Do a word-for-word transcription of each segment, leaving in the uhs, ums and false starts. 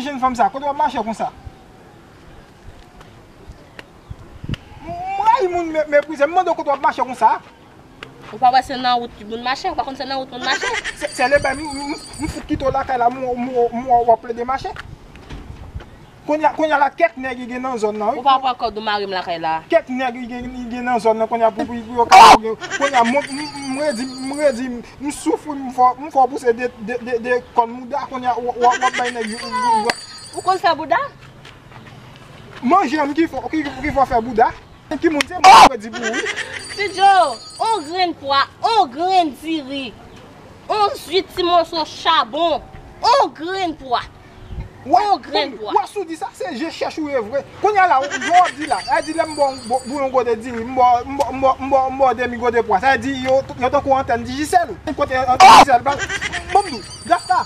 Jenn fanm sa, kote w ap mache konsa? M rayi moun me- meprize. M mande w kote w ap mache konsa. Ou pa wè se nan wout moun mache, ou pa konn se nan wout moun mache. Se se le bay m, m, m, m fout kite w lakay la, m, m, m, w ap plede mache. Kounye a, kounye a la, kèk nèg ki gen nan zòn nan, wi. Ou pa pran kòd ou mare m lakay la. Kèk nèg ki gen, ki gen nan zòn nan, kounye a, pou, pou, pou yo ka, kounye a, m, m, m redi, m redi, m soufri, m fè, m fè w pouse de, de, de, de kòn mouda, kounye a, w, w, w ap bay nèg yo, yo, yo. Ou konn fè bouda? Manje m ki fè, ki, ki fè w fè bouda. Ki moun se mwen ki di pou ou? Tidjo, on grenn pwa, on grenn diri, on zuit ti moso chabon, on grenn pwa, on grenn pwa. Wè, sou di sa, se je chèch ou ye vre. Kounye a la, jan w ap di la, a di lè m ba w bouyon gode diri, m ba w, m ba w, m ba w, m ba w, m ba w demi gode pwa. Sa vle di, yo, yo tankou antèn Digicel. Kote antèn Digicel, ban, ban m di w, Dafka,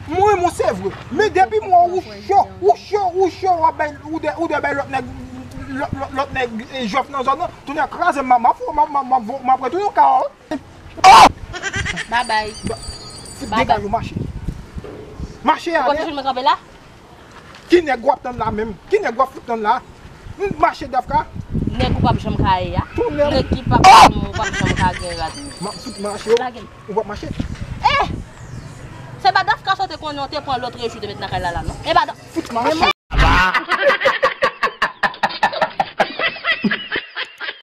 m renmen w se vre. Men depi m wè w cho, ou cho, ou cho, w ap bay, ou de, ou de bay lòt nèg, lòt, lòt, lòt nèg, e, jòf nan zòn nan. Tounen kraze m, m ap, m ap, m ap, m ap, m ap retounen w ka w. Babay. Fout degaj ou mache. Mache ale. Ou konn jwenn mwen kanpe la? Ki nèg w ap tann la menm? Ki nèg w ap fout tann la? Mache Dafka. Nèg ou p ap janm ka ye a. Tounen. Nèg ki p ap, ou p ap janm ka gen rad. M ap fout mache. Lage m. Ou p ap mache. Eh! Se pa Dafka sa w te konnen w te pran lòt rejou te met nan kay la la non. E pa Daf- Fout mache.